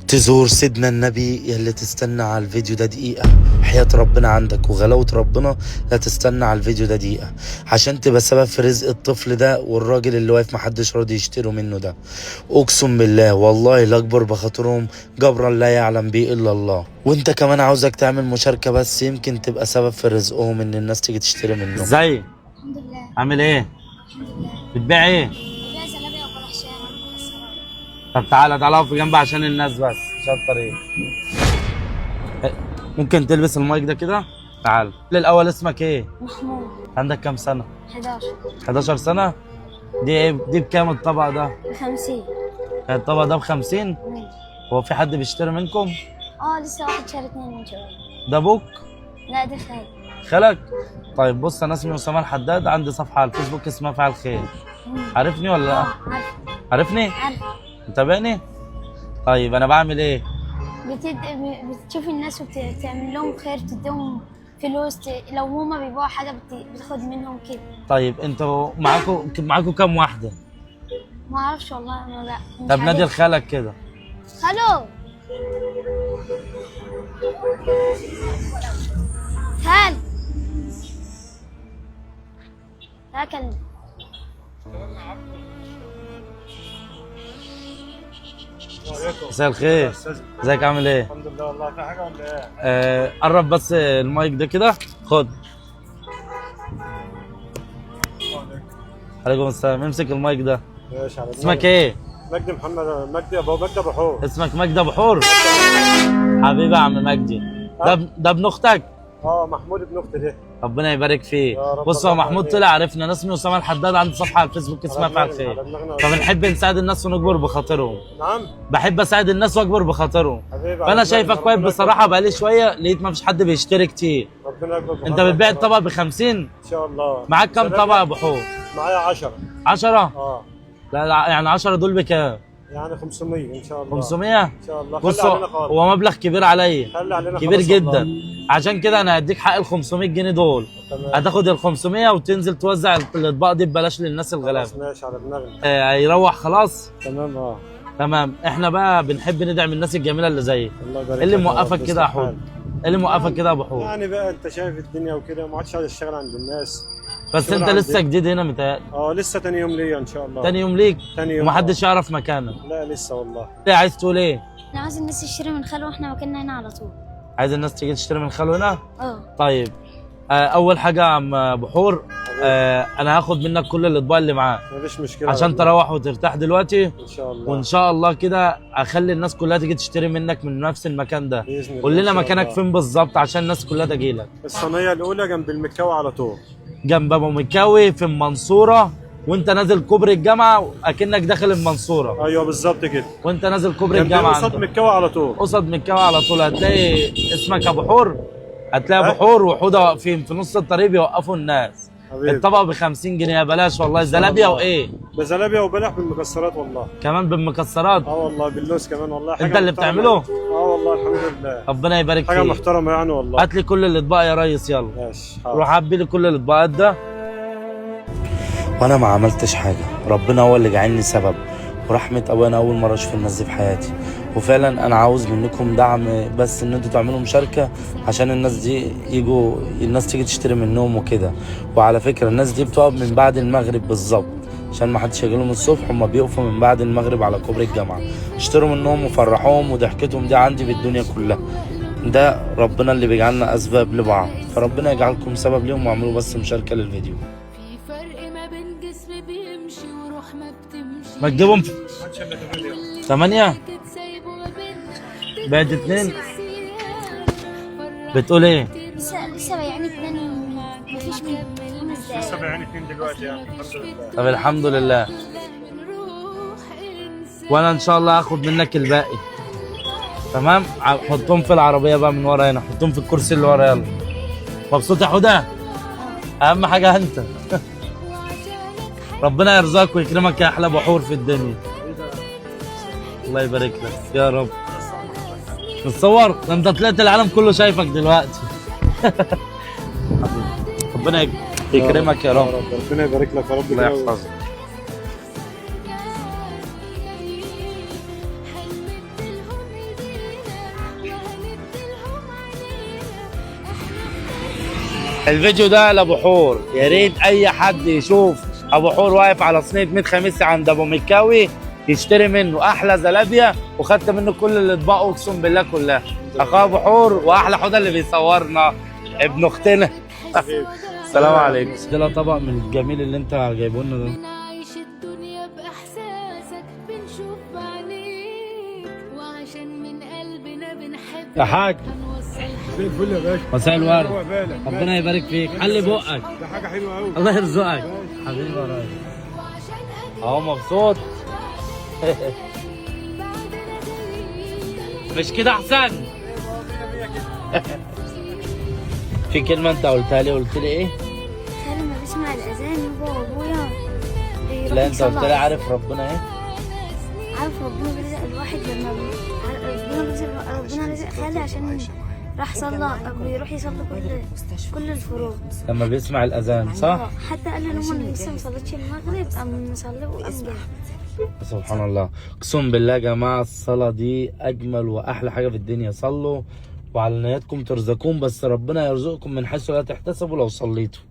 تزور سيدنا النبي يلي تستنى على الفيديو ده دقيقة. حياة ربنا عندك وغلاوة ربنا لا تستنى على الفيديو ده دقيقة، عشان تبقى سبب في رزق الطفل ده والراجل اللي واقف محدش راضي يشتري منه ده. اقسم بالله والله لا اكبر بخاطرهم جبرا لا يعلم به الا الله. وانت كمان عاوزك تعمل مشاركة بس يمكن تبقى سبب في رزقهم ان الناس تيجي تشتري منه. ازاي؟ الحمد لله. عامل ايه؟ الحمد لله. بتبيع ايه؟ ببيع زلابية وبلح شام ومكسرات. طب تعالى تعالى اقف جنبي عشان الناس بس عشان الطريق. ممكن تلبس المايك ده كده؟ تعال. الاول اسمك ايه؟ محمود. عندك كام سنة؟ 11. 11 سنة؟ دي ايه؟ دي بكام الطبق ده؟ ب 50. الطبق ده ب 50؟ هو في حد بيشتري منكم؟ اه لسه واحد شاري 2 من شوية. ده ابوك؟ لا ده خالي. خالك؟ طيب بص، انا اسمي اسامة الحداد، عندي صفحة على الفيسبوك اسمها فعل خير. عارفني ولا لا؟ اه عارف. عارفني؟ عارف. متابعني؟ طيب انا بعمل ايه؟ بتشوف الناس وبتعمل لهم خير، بتديهم فلوس، لو هما بيبيعوا حاجة بتاخد منهم كده. طيب انتوا معاكوا كام واحدة؟ ما اعرفش والله انا. لا مش طب نادي عارف. لخالك كده. خالو خال تعال. مساء الخير، ازيك عامل ايه؟ الحمد لله والله. في حاجة ولا ايه؟ قرب بس المايك ده كده، خد. عليكم السلام. امسك المايك ده. ماشي على اسمك ايه؟ مجدي محمد. مجدي ابو مجدي ابو حور. اسمك مجدي ابو حور؟ حبيبي يا عم مجدي. ده ابن اختك؟ اه محمود ابن اختي ده. ربنا يبارك فيه. يا رب. بص هو الله محمود يبارك. طلع عرفنا. انا اسمي اسامة الحداد، عندي صفحة على الفيسبوك اسمها فعل خير. فبنحب نساعد الناس ونكبر بخاطرهم. نعم بحب اساعد الناس واكبر بخاطرهم. حبيبي. فانا شايفك واقف بصراحة بقالي شوية، لقيت ما فيش حد بيشتري كتير. ربنا يكبر بخاطرك. انت بتبيع الطبق ب 50؟ ان شاء الله. معاك كام طبق يا ابو حور؟ معايا 10. 10؟ اه لا لا يعني 10 دول بكام؟ يعني 500 ان شاء الله. 500؟ ان شاء الله. بص خلي علينا خالص. هو مبلغ كبير عليا، خلي علينا كبير خالص جدا. والله. عشان كده انا هديك حق ال 500 جنيه دول. تمام. هتاخد ال 500 وتنزل توزع الاطباق دي ببلاش للناس الغلابة. خلاص ماشي على دماغنا. هيروح خلاص؟ تمام اه تمام. احنا بقى بنحب ندعم الناس الجميلة اللي زيك. الله يبارك. ايه اللي لك يا رب. موقفك كده يا حود؟ ايه اللي موقفك كده يا ابو حود؟ يعني بقى انت شايف الدنيا وكده، ما عادش عايز اشتغل عند الناس. بس انت لسه جديد هنا متهيألي. اه لسه تاني يوم ليا ان شاء الله. تاني يوم ليك؟ تاني يوم. ومحدش يعرف مكانك. لا لسه والله. ايه عايز تقول ايه؟ انا عايز الناس تشتري من خالو واحنا مكاننا هنا على طول. عايز الناس تيجي تشتري من خالو هنا؟ اه. طيب اول حاجة يا عم ابو حور، انا هاخد منك كل الاطباق اللي معاك. مفيش مشكلة عشان تروح وترتاح دلوقتي ان شاء الله. وان شاء الله كده اخلي الناس كلها تيجي تشتري منك من نفس المكان ده. باذن الله. قول لنا مكانك فين بالظبط عشان الناس كلها تجي لك. الصينية الاولى جنب المكاوي على طول. جنب ابو مكاوي في المنصورة، وانت نازل كوبري الجامعة اكنك داخل المنصورة. ايوه بالظبط كده. وانت نازل كوبري الجامعة قصاد مكاوي على طول. قصاد مكاوي على طول هتلاقي اسمك ابو حور. هتلاقي ابو حور وحوده واقفين في نص الطريق بيوقفوا الناس. حبيبي. الطبق ب 50 جنيه بلاش والله. زلابيا وايه؟ بزلابيا وبلح بالمكسرات والله. كمان بالمكسرات؟ اه والله باللوز كمان والله. حاجة انت اللي بتعمله؟ اه والله الحمد لله. ربنا يبارك فيك. حاجة محترمه يعني والله. هات لي كل الاطباق يا ريس يلا. ماشي. روح عبي لي كل الاطباقات ده. وانا ما عملتش حاجة، ربنا هو اللي جعلني سبب، ورحمة ابويا انا اول مرة اشوف الناس دي في حياتي. وفعلا انا عاوز منكم دعم بس ان انتوا تعملوا مشاركة عشان الناس دي يجوا، الناس تيجي تشتري منهم وكده. وعلى فكرة الناس دي بتقف من بعد المغرب بالظبط عشان ما حدش يجي لهم الصبح، هما بيقفوا من بعد المغرب على كوبري الجامعة. اشتروا منهم وفرحوهم، وضحكتهم دي عندي بالدنيا كلها. ده ربنا اللي بيجعلنا اسباب لبعض، فربنا يجعلكم سبب ليهم، واعملوا بس مشاركة للفيديو. في فرق ما بين جسم بيمشي وروح ما بتمشي. ما تجيبهم 8 بقت 2. بتقول ايه؟ لسه بايعين 2، مفيش من 5 دقايق. لسه بايعين 2 دلوقتي يعني الحمد لله. طب الحمد لله. وانا ان شاء الله هاخد منك الباقي. تمام؟ حطهم في العربية بقى من ورا هنا، حطهم في الكرسي اللي ورا. يلا. مبسوط يا حوده؟ اهم حاجة انت. ربنا يرزقك ويكرمك يا احلى بحور في الدنيا. الله يبارك لك يا رب. متصور؟ ده انت طلعت العالم كله شايفك دلوقتي. ربنا يكرمك يا رب. ربنا يبارك لك يا رب. الله يحفظك. الفيديو ده لابو حور، يا ريت اي حد يشوف ابو حور واقف على صينية 100 خميس عند ابو مكاوي يشتري منه احلى زلابيا، وخدت منه كل الاطباق اقسم بالله كلها. اخويا ابو حور واحلى حوده اللي بيصورنا ابن اختنا. السلام عليكم. ده طبق من الجميل اللي انت جايبه لنا ده. بنعيش الدنيا بإحساسك، بنشوف بعينيك، وعشان من قلبنا بنحبك يا حاج. هنوصل زي الفل يا باشا. مساء الورد. روق بالك. ربنا يبارك فيك، حلي بقك. ده حاجة حلوة قوي. الله يرزقك حبيبي يا راجل. وعشان أجل اهو مبسوط. بعدنا جايين. مش كده احسن؟ في كلمة انت قلتها لي، قلت لي ايه؟ خالي لما بيسمع الأذان هو وأبويا بيروحوا لا انت قلت يصلوا. لي عارف ربنا ايه؟ عارف ربنا بيرزق الواحد لما ربنا بيرزق، ربنا رزق خالي عشان راح صلى، بيروح يصلي كل الفروض. لما بيسمع الاذان صح؟ حتى قال لهم انا لسه ما صليتش المغرب، قام مصلي وقام جاي. سبحان الله، اقسم بالله يا جماعة الصلاة دي اجمل واحلى حاجة في الدنيا. صلوا وعلى نياتكم ترزقون، بس ربنا يرزقكم من حيث لا تحتسبوا لو صليتوا.